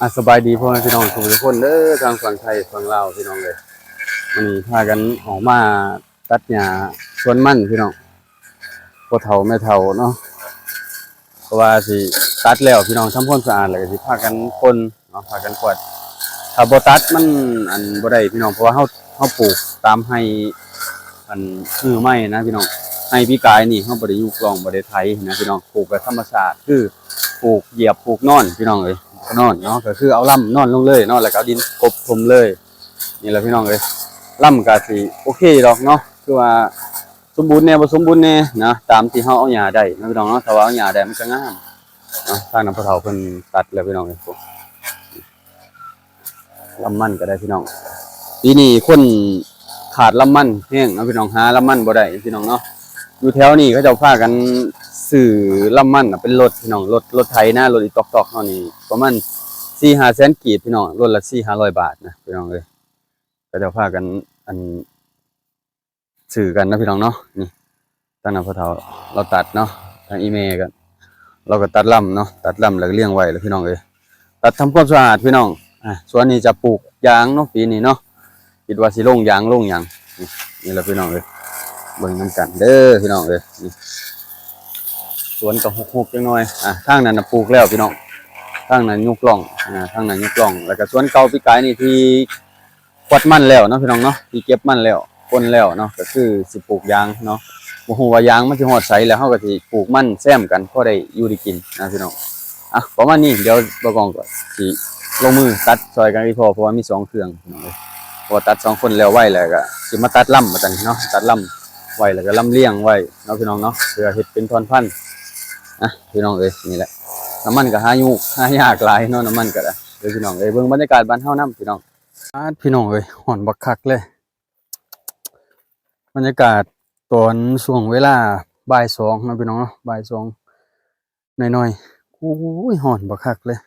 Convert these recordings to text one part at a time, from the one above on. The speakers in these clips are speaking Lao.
ອາ ສະບາຍດີພໍ່ແມ່ພີ່ນ້ອງທຸກຄົນເດີ ທັງຝັ່ງໄທຝັ່ງລາວພີ່ນ້ອງເອີຍ. ມື້ນີ້ພາກັນອອກມາຕັດຫຍ້າສວນມັນພີ່ນ້ອງ ພໍ່ເຖົ້າແມ່ເຖົ້າເນາະ ເພາະວ່າຊິຕັດແລ້ວພີ່ນ້ອງ ທຳຄວາມສະອາດ ແລ້ວກໍຊິພາກັນຄົນເນາະ ພາກັນກວາດ. ຖ້າບໍ່ຕັດມັນ ອັນ ບໍ່ໄດ້ພີ່ນ້ອງ ເພາະວ່າເຮົາ ເຮົາປູກຕາມໄຮ່ ອັນ ຮື້ໃໝ່ນະພີ່ນ້ອງ. ໄຮ່ປີກາຍນີ້ເຮົາບໍ່ໄດ້ຍຸກລ່ອງ ບໍ່ໄດ້ໄຖນະພີ່ນ້ອງ ປູກແບບທຳມະຊາດ ຄືປູກຢຽບ ປູກນອນພີ່ນ້ອງເອີຍ ນອນເນາະ ກໍຄືເອົາລຳນອນລົງເລີຍເນາະ ແລ້ວກໍເອົາດິນກົບຖົມເລີຍ. ນີ້ແຫຼະພີ່ນ້ອງເອີຍ ລຳກໍຊິໂອເຄດອກເນາະ ຄືວ່າສົມບູນແດ່ບໍ່ສົມບູນແດ່ນະ ຕາມທີ່ເຮົາເອົາຫຍ້າໄດ້ເນາະພີ່ນ້ອງເນາະ. ຖ້າວ່າເອົາຫຍ້າໄດ້ມັນກໍງາມເນາະ. ທາງນັ້ນພໍ່ເຖົ້າເພິ່ນຕັດແລ້ວພີ່ນ້ອງເອີຍ ລຳມັນກໍໄດ້ພີ່ນ້ອງ. ປີນີ້ຄົນຂາດລຳມັນແຮງເນາະພີ່ນ້ອງ ຫາລຳມັນບໍ່ໄດ້ພີ່ນ້ອງເນາະ. ຢູ່ແຖວນີ້ເຂົາເຈົ້າພາກັນຊື້ລຳມັນເປັນລົດພີ່ນ້ອງ ລົດ ລົດໄຖນະ ລົດອີຕອກໆເຮົານີ້ ປະມານສີ່ຫ້າແສນກີບພີ່ນ້ອງ ລົດລະສີ່ຫ້າຮ້ອຍບາດນະພີ່ນ້ອງເອີຍ. ເຂົາເຈົ້າພາກັນ ອັນ ຊື້ກັນເນາະພີ່ນ້ອງເນາະ. ນີ້ ທາງນັ້ນພໍ່ເຖົ້າລາວຕັດເນາະ ທາງອີ່ແມ່ກໍ ລາວກໍຕັດລຳເນາະ ຕັດລຳແລ້ວກໍລຽງໄວ້ແລ້ວພີ່ນ້ອງເອີຍ ຕັດທຳຄວາມສະອາດພີ່ນ້ອງ. ອາ ສວນນີ້ຈະປູກຢາງເນາະ ປີນີ້ເນາະ ຄິດວ່າຊິລົງຢາງລົງຫຍັງ. ນີ້ ນີ້ແຫຼະພີ່ນ້ອງເອີຍ ເບິ່ງນຳກັນເດີພີ່ນ້ອງເອີຍ. ນີ້ ສວນກໍຮົກໆຈັກໜ່ອຍ. ອາ ທາງນັ້ນນະປູກແລ້ວພີ່ນ້ອງ ທາງນັ້ນຍົກລ່ອງ ອາ ທາງນັ້ນຍົກລ່ອງ ແລ້ວກໍສວນເກົ່າປີກາຍນີ້ທີ່ ກວາດມັນແລ້ວເນາະພີ່ນ້ອງເນາະ ທີ່ເກັບມັນແລ້ວ ຄົນແລ້ວເນາະ ກໍຄືຊິປູກຢາງເນາະ. ບໍ່ຮູ້ວ່າຢາງມັນຊິຮອດໃສ ແລ້ວເຮົາກໍຊິປູກມັນແຊມກັນ ພໍໄດ້ຢູ່ໄດ້ກິນນະພີ່ນ້ອງ. ອ່ະ ປະມານນີ້ ດຽວບ່າວກ້ອງກໍຊິລົງມືຕັດຊ່ອຍກັນອີກພໍ ເພາະວ່າມີສອງເຄື່ອງພີ່ນ້ອງເອີຍ ເພາະວ່າຕັດສອງຄົນແລ້ວໄວ ແລ້ວກໍຊິມາຕັດລຳບັດນີ້ເນາະ ຕັດລຳໄວ້ ແລ້ວກໍລຳລຽງໄວ້ເນາະພີ່ນ້ອງເນາະ ເພື່ອເຮັດເປັນທ່ອນພັນ. ອ່ະ ພີ່ນ້ອງເອີຍ ນີ້ແຫຼະ ນ້ຳມັນກໍຫາຍາກ ຫາຍາກຫຼາຍເນາະ ນ້ຳມັນກໍໄດ້. ເດີພີ່ນ້ອງເອີຍ ເບິ່ງບັນຍາກາດບ້ານເຮົານຳພີ່ນ້ອງ. ປາດ ພີ່ນ້ອງເອີຍ ຮ້ອນບັກຄັກເລີຍ. ບັນຍາກາດຕອນຊ່ວງເວລາບ່າຍສອງເນາະພີ່ນ້ອງເນາະ ບ່າຍສອງໜ້ອຍໆ. ໂອ້ຍ ຮ້ອນບັກຄັກເລີຍ.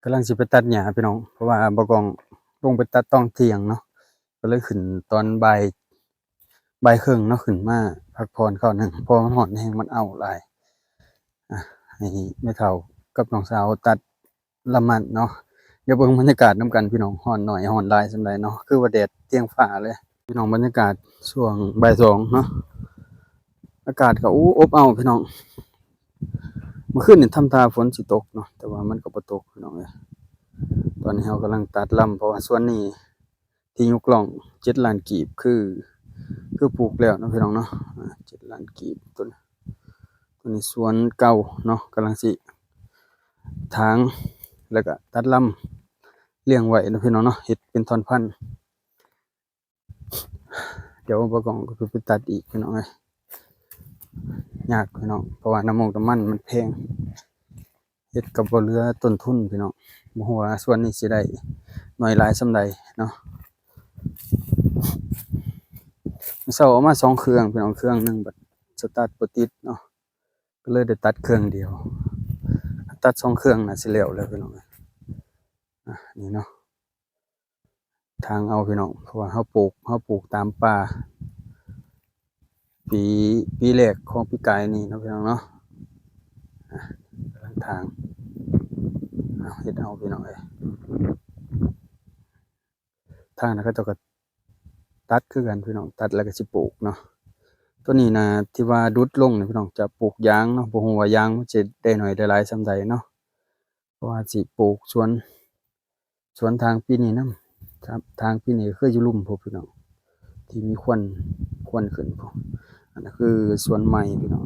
ກຳລັງຊິໄປຕັດຫຍ້າພີ່ນ້ອງ ເພາະວ່າບ່າວກ້ອງລົງໄປຕັດຕອນທ່ຽງເນາະ ກໍເລີຍຂຶ້ນຕອນບ່າຍ ບ່າຍເຄິ່ງເນາະ ຂຶ້ນມາພັກຜ່ອນຄາວໜຶ່ງ ເພາະວ່າມັນຮ້ອນແຮງ ມັນເອົ້າຫຼາຍ. ອ່ະ ໃຫ້ແມ່ເຖົ້າກັບນ້ອງສາວຕັດ ລຳມັນເນາະ. ດຽວເບິ່ງບັນຍາກາດນຳກັນພີ່ນ້ອງ ຮ້ອນໜ້ອຍຮ້ອນຫຼາຍສ່ຳໃດເນາະ ຄືວ່າແດດຕຽງຟ້າເລີຍພີ່ນ້ອງ. ບັນຍາກາດຊ່ວງບ່າຍສອງເນາະ ອາກາດກໍ ໂອ້ ອົບເອົາພີ່ນ້ອງ. ເມື່ອຄືນນີ້ທຳທ່າຝົນຊິຕົກເນາະ ແຕ່ວ່າມັນກໍບໍ່ຕົກພີ່ນ້ອງເອີຍ. ຕອນນີ້ເຮົາກຳລັງຕັດລຳ ເພາະວ່າສວນນີ້ທີ່ຍົກລ່ອງເຈັດລ້ານກີບ ຄື ຄືປູກແລ້ວເນາະພີ່ນ້ອງເນາະ ອາ ເຈັດລ້ານກີບ. ຕົວ ຕົວນີ້ສວນເກົ່າເນາະ ກຳລັງຊິ ຖາງ ແລ້ວກະຕັດລຳລຽງໄວ້ເນາະພີ່ນ້ອງເນາະ ເຮັດເປັນທ່ອນພັນ. ດຽວບ່າວກ້ອງກໍຄືໄປຕັດອີກພີ່ນ້ອງເອີຍ ຍາກພີ່ນ້ອງ ເພາະວ່ານ້ຳມົກນ້ຳມັນມັນແພງ ເຮັດກໍບໍ່ເຫຼືອຕົ້ນທຶນພີ່ນ້ອງ. ບໍ່ຮູ້ວ່າສວນນີ້ຊິໄດ້ໜ້ອຍຫຼາຍສ່ຳໃດເນາະ. ມື້ເຊົ້າເອົາມາສອງເຄື່ອງພີ່ນ້ອງ ເຄື່ອງໜຶ່ງບັດສະຕາດບໍ່ຕິດເນາະ ກໍເລີຍໄດ້ຕັດເຄື່ອງດຽວ ຕັດສອງເຄື່ອງໜ້າຊິແລ້ວແລ້ວພີ່ນ້ອງ. ອາ ນີ້ເນາະ ຖາງເອົາພີ່ນ້ອງ ເພາະວ່າເຮົາປູກ ເຮົາປູກຕາມປ່າ ປີ ປີແລກຂອງປີກາຍນີ້ເນາະພີ່ນ້ອງເນາະ. ອາ ກຳລັງຖາງ ເອົາ ເຮັດເອົາພີ່ນ້ອງເອີຍ. ທາງນັ້ນເຂົາເຈົ້າກໍຕັດຄືກັນພີ່ນ້ອງ ຕັດແລ້ວກໍຊິປູກເນາະ. ຕົວນີ້ນະ ທີ່ວ່າດຸດລົງນີ້ພີ່ນ້ອງ ຈະປູກຢາງເນາະ ບໍ່ຮູ້ວ່າຢາງມັນຊິໄດ້ໜ້ອຍໄດ້ຫຼາຍສ່ຳໃດເນາະ ເພາະວ່າຊິປູກສວນ ສວນທາງປີນີ້ນຳ ທາງ ທາງປີນີ້ກໍຄືຢູ່ລຸ່ມພຸ້ນພີ່ນ້ອງ ທີ່ມີຄວັນ ຄວັນຂຶ້ນພຸ້ນ. ອັນນັ້ນຄືສວນໃໝ່ພີ່ນ້ອງ.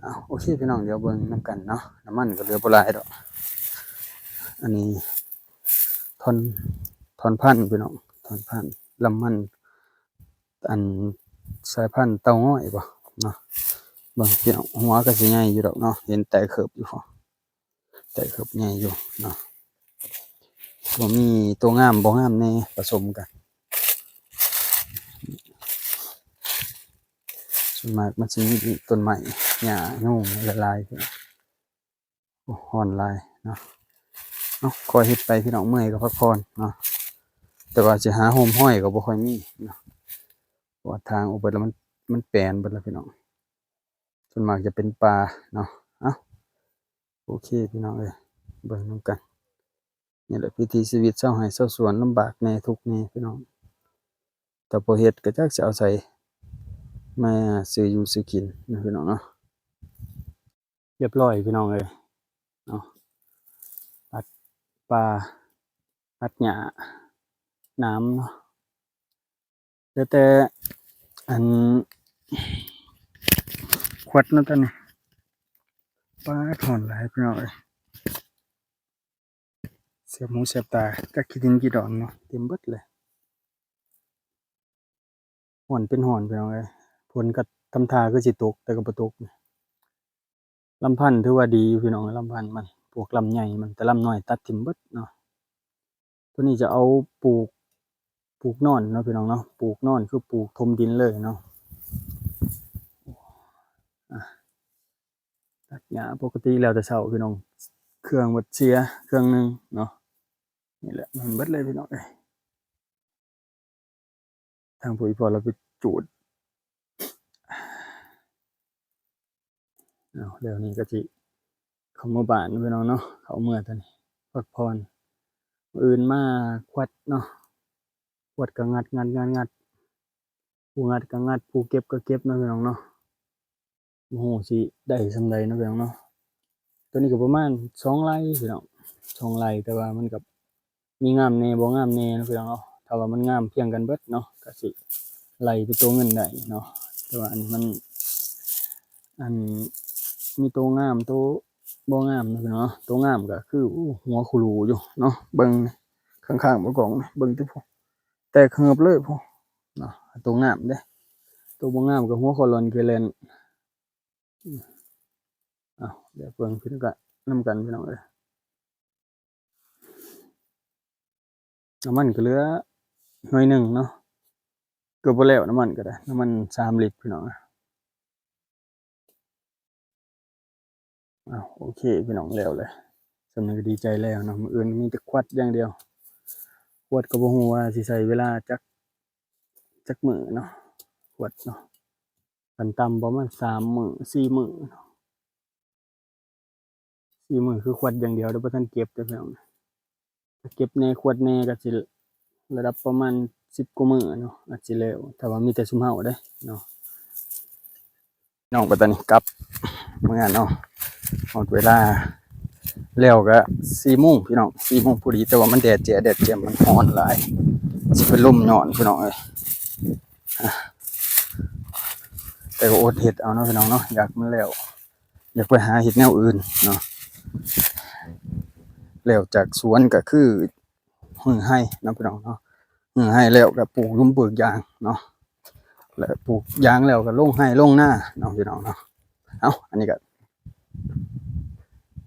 ເອົາ ໂອເຄພີ່ນ້ອງ ດຽວເບິ່ງນຳກັນເນາະ. ນ້ຳມັນກໍເຫຼືອບໍ່ຫຼາຍດອກ ອັນນີ້ ທ່ອນ ທ່ອນພັນພີ່ນ້ອງ ທ່ອນພັນ ລຳມັນ ອັນ ສາຍພັນເຕົ້າງອຍບໍ່ເນາະ. ເບິ່ງພີ່ນ້ອງ ຫົວກໍຊິໃຫຍ່ຢູ່ດອກເນາະ ເຫັນແຕກເຂີບຢູ່ ແຕກເຂີບໃຫຍ່ຢູ່ເນາະ. ຕົວມີຕົວງາມບໍ່ງາມແດ່ ປະສົມກັນ. ສ່ວນມາກມັນຊິມີຕົ້ນໄມ້ ຫຍ້າຍຸງຫຼາຍໆ. ໂອ້ ຮ້ອນຫຼາຍເນາະ. ເອົາ ຄ່ອຍເຮັດໄປພີ່ນ້ອງ ເມື່ອຍກໍພັກຜ່ອນເນາະ ແຕ່ວ່າຊິຫາໂຮມຫ້ອຍກໍບໍ່ຄ່ອຍມີເນາະ ເພາະວ່າທາງອອກໄປແລ້ວມັນ ມັນແປນເບິດແລ້ວພີ່ນ້ອງ ສ່ວນມາກຈະເປັນປ່າເນາະ. ເອົາ ໂອເຄພີ່ນ້ອງເອີຍ ເບິ່ງນຳກັນ. ນີ້ແຫຼະ ວິຖີຊີວິດຊາວໄຮ່ຊາວສວນ ລຳບາກແດ່ ທຸກແດ່ພີ່ນ້ອງ. ຖ້າບໍ່ເຮັດກໍຈັກຊິເອົາໃສມາຊື້ຢູ່ຊື້ກິນເນາະພີ່ນ້ອງເນາະ. ຮຽບຮ້ອຍພີ່ນ້ອງເອີຍເນາະ, ຕັດປ່າ ຕັດຫຍ້າ ໜາມເນາະ. ເຫຼືອແຕ່ອັນ ຄວັດເນາະຕອນນີ້. ປາດ ຮ້ອນຫຼາຍພີ່ນ້ອງເອີຍ, ແສບຫູແສບຕາ, ຈັກຂີ້ດິນຂີ້ດອນເນາະ ເຕັມເບິດເລີຍ. ຮ້ອນເປັນຮ້ອນພີ່ນ້ອງເອີຍ, ຝົນກໍທຳທ່າຄືຊິຕົກ ແຕ່ກໍບໍ່ຕົກ. ລຳພັນຖືວ່າດີຢູ່ພີ່ນ້ອງ, ລຳພັນມັນ ພວກລຳໃຫຍ່ມັນ, ແຕ່ລຳນ້ອຍຕັດຖິ້ມເບິດເນາະ. ຕົວນີ້ຈະເອົາປູກ ປູກນອນເນາະພີ່ນ້ອງເນາະ, ປູກນອນຄືປູກຖົມດິນເລີຍເນາະ. ອາ ຕັດຫຍ້າປົກກະຕິແລ້ວແຕ່ເຊົ້າພີ່ນ້ອງ, ເຄື່ອງເບິດເສຍເຄື່ອງໜຶ່ງເນາະ. ນີ້ແຫຼະ ມັນເບິດເລີຍພີ່ນ້ອງເອີຍ. ທາງຜູ້ອີ່ພໍ່ລາວໄປຈູດ. ເອົາ ແລ້ວນີ້ກໍຊິເຂົ້າເມືອບ້ານເນາະພີ່ນ້ອງເນາະ, ເຂົ້າເມືອຕອນນີ້ພັກຜ່ອນ. ມື້ອື່ນມາຂວັດເນາະ, ຂວັດກໍງັດໆໆ ຜູ້ງັດກໍງັດ ຜູ້ເກັບກໍເກັບເນາະພີ່ນ້ອງເນາະ. ບໍ່ຮູ້ຊິໄດ້ສ່ຳໃດເນາະພີ່ນ້ອງເນາະ. ຕົວນີ້ກໍປະມານສອງໄຮ່ພີ່ນ້ອງ, ສອງໄຮ່ ແຕ່ວ່າມັນກໍມີງາມແດ່ບໍ່ງາມແດ່ເນາະພີ່ນ້ອງເນາະ. ຖ້າວ່າມັນງາມພຽງກັນເບິດເນາະ ກໍຊິໄລ່ເປັນຕົວເງິນໄດ້ເນາະ, ແຕ່ວ່າອັນນີ້ມັນ ອັນ ມີໂຕງາມໂຕບໍ່ງາມເນາະພີ່ນ້ອງເນາະ. ໂຕງາມກໍຄື ໂອ້ ຫົວຄູຫຼູຢູ່ເນາະ, ເບິ່ງຂ້າງໆ ບໍ່ກ້ອງ ເບິ່ງຕິພຸ້ນ ແຕກເຫີບເລີຍພຸ້ນເນາະ. ໂຕງາມເດ້, ໂຕບໍ່ງາມກໍຫົວຄໍ່າລ່ອນເກແລ່ນ. ເອົາ ດຽວເບິ່ງຄືກັນນຳກັນພີ່ນ້ອງເອີຍ. ນ້ຳມັນກໍເຫຼືອໜ້ອຍໜຶ່ງເນາະ, ເກືອບບໍ່ແລ້ວນ້ຳມັນກໍໄດ້, ນ້ຳມັນສາມລິດພີ່ນ້ອງ. ອ້າວ ໂອເຄພີ່ນ້ອງ ແລ້ວແຫຼະ, ສ່ຳນີ້ກໍດີໃຈແລ້ວເນາະ. ມື້ອື່ນມີແຕ່ຂວັດຢ່າງດຽວ, ຂວັດກໍບໍ່ຮູ້ວ່າຊິໃຊ້ເວລາຈັກ ຈັກມື້ເນາະ ຂວັດເນາະ. ຂັ້ນຕ່ຳປະມານສາມມື້ ສີ່ມື້ເນາະ, ສີ່ມື້ຄືຂວັດຢ່າງດຽວເດ້, ບໍ່ທັນເກັບເດ້ພີ່ນ້ອງ. ຖ້າເກັບແດ່ຂວັດແດ່ກໍຊິລະດັບປະມານສິບກວ່າມື້ເນາະ ອາດຊິແລ້ວ, ຖ້າວ່າມີແຕ່ຊຸມເຮົາເດ້ເນາະ. ນ້ອງໄປຕອນນີ້ກັບເມືອເນາະ, ຮອດເວລາແລ້ວກໍສີ່ໂມງພີ່ນ້ອງ, ສີ່ໂມງພໍດີ, ແຕ່ວ່າມັນແດດແຈ້ແດດແຈ່ມ ມັນຮ້ອນຫຼາຍ ຊິເປັນລົມຍ້ອນພີ່ນ້ອງເອີຍ. ແຕ່ກໍອົດເຮັດເອົາເນາະພີ່ນ້ອງເນາະ, ຢາກມັນແລ້ວ ຢາກໄປຫາເຮັດແນວອື່ນເນາະ. ແລ້ວຈາກສວນກໍຄືຮື້ໄຮ່ເນາະພີ່ນ້ອງເນາະ, ຮື້ໄຮ່ແລ້ວກໍປູກຢຸມປູກຢາງເນາະ, ແລ້ວປູກຢາງແລ້ວກໍລົງໄຮ່ລົງນາເນາະພີ່ນ້ອງເນາະ. ເອົ້າ ອັນນີ້ກໍ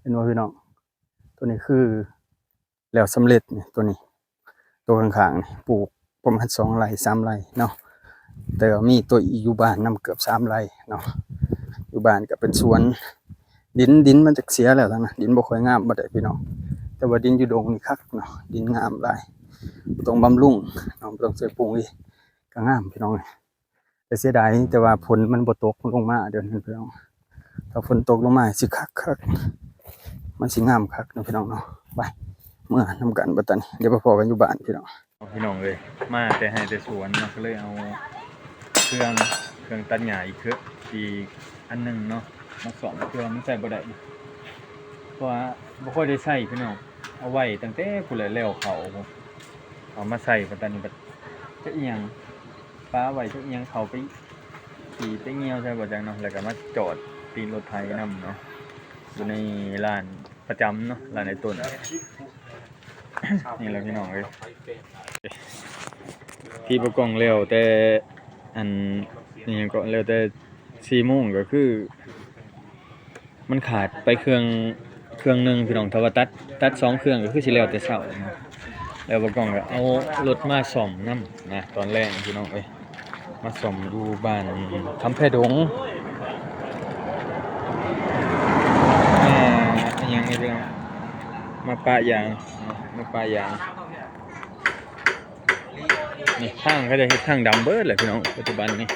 ເຫັນບໍ່ພີ່ນ້ອງ, ຕົວນີ້ຄື ແລ້ວສຳເລັດນີ້ ຕົວນີ້ ຕົວຂ້າງໆນີ້ ປູກປະມານສອງໄຮ່ ສາມໄຮ່ເນາະ, ແຕ່ວ່າມີຕົວອີກຢູ່ບ້ານນຳເກືອບສາມໄຮ່ເນາະ. ຢູ່ບ້ານກໍເປັນສວນ, ດິນ ດິນມັນຈັກເສຍແລ້ວທາງນັ້ນ, ດິນບໍ່ຄ່ອຍງາມປານໃດພີ່ນ້ອງ, ແຕ່ວ່າດິນຢູ່ດົງນີ້ຄັກເນາະ, ດິນງາມຫຼາຍ, ບໍ່ຕ້ອງບຳລຸງເນາະ, ບໍ່ຕ້ອງໃສ່ປຸງອີກ ກໍງາມພີ່ນ້ອງ. ແຕ່ເສຍດາຍ ແຕ່ວ່າຝົນມັນບໍ່ຕົກລົງມາເດືອນນີ້ພີ່ນ້ອງ, ຖ້າຝົນຕົກລົງມາຊິຄັກໆ ມັນຊິງາມຄັກເນາະພີ່ນ້ອງເນາະ. ໄປ ເມືອນຳກັນບັດຕານີ້, ດຽວໄປພໍ້ກັນຢູ່ບ້ານພີ່ນ້ອງ. ພີ່ນ້ອງເອີຍ ມາແຕ່ໄຮ່ແຕ່ສວນເນາະ, ກໍເລີຍເອົາເຄື່ອງ ເຄື່ອງຕັດຫຍ້າອີກເທື່ອ ອີກອັນໜຶ່ງເນາະ ມາສ້ອມ ເພື່ອມັນໃຊ້ບໍ່ໄດ້, ເພາະວ່າບໍ່ຄ່ອຍໄດ້ໃຊ້ພີ່ນ້ອງ. ເອົາໄວ້ຕັ້ງແຕ່ພຸ້ນແຫຼະ ແລ້ວເຂົ້າ ເອົາມາໃສ່ບັດຕານີ້ ບັດຈັກອີ່ຫຍັງ ປະໄວ້ຈັກອີ່ຫຍັງ ເຂົ້າໄປຂີ້ໄປຍ່ຽວໃສ່ບໍ່ຈັກເນາະ, ແລ້ວກໍມາຈອດຕີນລົດໄຖນຳເນາະ, ຢູ່ໃນລານປະຈຳເນາະ, ລານອ້າຍຕົ້ນ. ນີ້ແຫຼະພີ່ນ້ອງເອີຍ ທີ່ບໍ່ກ້ອງແລ້ວແຕ່ ອັນ ອີ່ຫຍັງເກາະ ແລ້ວແຕ່ສີ່ໂມງ ກໍຄື ມັນຂາດໄປເຄື່ອງ ເຄື່ອງໜຶ່ງພີ່ນ້ອງ, ຖ້າວ່າຕັດ ຕັດສອງເຄື່ອງກໍຄືຊິແລ້ວແຕ່ເຊົ້າເນາະ. ແລ້ວບ່າວກ້ອງກໍເອົາລົດມາສ້ອມນຳນະ ຕອນແລງພີ່ນ້ອງເອີຍ, ມາສ້ອມຢູ່ບ້ານຄຳແພດົງ ມາ ອີ່ຫຍັງນີ້ພີ່ນ້ອງ ມາປະຢາງເນາະ ມາປະຢາງ. ນີ້ທາງເຂົາເຈົ້າເຮັດທາງດຳເບິດແຫຼະພີ່ນ້ອງ, ປັດຈຸບັນນີ້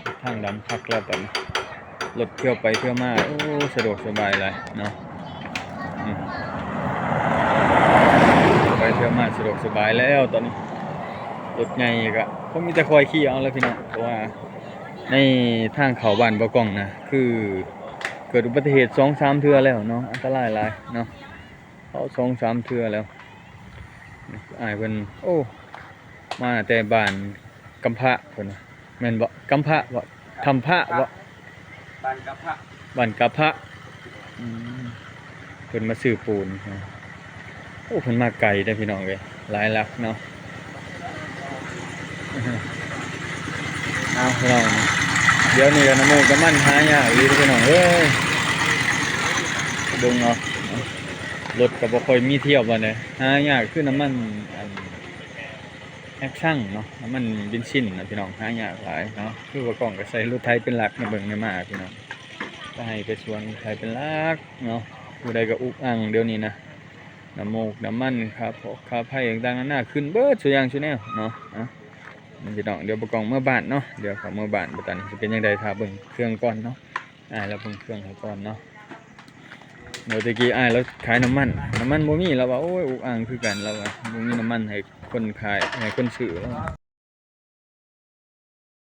ເຮັດທາງດຳຄັກແລ້ວບັດນີ້, ລົດທ່ຽວໄປທ່ຽວມາ ໂອ້ ສະດວກສະບາຍຫຼາຍເນາະ. ອືມ ສະບາຍແລ້ວຕອນນີ້ ລົດໃຫຍ່ກະຄົງມີແຕ່ຂ້ອຍຂີ່ເອົາແຫຼະພີ່ນ້ອງ ເພາະວ່າໃນທາງເຂົ້າບ້ານບໍ່ກ້ອງນະ ຄືເກີດອຸບັດຕິເຫດສອງສາມເທື່ອແລ້ວເນາະ ອັນຕະລາຍຫຼາຍເນາະ ເຂົາສອງສາມເທື່ອແລ້ວ. ອ້າຍເພິ່ນ ໂອ້ ມາແຕ່ບ້ານກຳພະເພິ່ນວ່າ ແມ່ນບໍ່? ກຳພະບໍ່? ທຳພະບໍ່? ບ້ານກະພະ ບ້ານກະພະ ອືມ ເພິ່ນມາຊື້ປູນ. ໂອ້ ເພິ່ນມາໄກເດ້ພີ່ນ້ອງເອີຍ ຫຼາຍຫຼັກເນາະ. ເອົາພີ່ນ້ອງ ດຽວນີ້ກະນ້ຳມູກນ້ຳມັນຫາຍາກອີ່ຫຼີພີ່ນ້ອງເອີຍ ເບິ່ງເອົາ ລົດກະບໍ່ຄ່ອຍມີທ່ຽວປານໃດ ຫາຍາກຄືນ້ຳມັນອັນ ແອັກຊັງເນາະ ນ້ຳມັນເບັນຊິນນະພີ່ນ້ອງ ຫາຍາກຫຼາຍເນາະ. ຄືວ່າກ້ອງກະໃຊ້ລົດໄຖເປັນຫຼັກ ມາເບິ່ງໃນມາພີ່ນ້ອງ ໄປໄຮ່ໄປສວນໄຖເປັນຫຼັກເນາະ. ຜູ້ໃດກະອຸກອັ່ງດຽວນີ້ນະ ນ້ຳມູກນ້ຳມັນ ຄ່າພອກຄ່າໄຟຕ່າງໆນານາ ຂຶ້ນເບິດສູ່ຢ່າງສູ່ແນວເນາະ. ອະ ພີ່ນ້ອງ ດຽວບໍ່ກ້ອງເມືອບ້ານເນາະ ດຽວເຂົ້າເມືອບ້ານ ບາດຕອນນີ້ຊິເປັນຈັ່ງໃດ ຖ້າເບິ່ງເຄື່ອງກ່ອນເນາະ. ອ້າຍລາວເບິ່ງເຄື່ອງໃຫ້ກ່ອນເນາະ. ໂດຍແຕ່ກີ້ອ້າຍລາວຂາຍນ້ຳມັນ ນ້ຳມັນບໍ່ມີ ລາວວ່າ ໂອ້ຍ ອຸກອັ່ງຄືກັນ ລາວວ່າ ບໍ່ມີນ້ຳມັນໃຫ້ຄົນຂາຍ ໃຫ້ຄົນຊື້.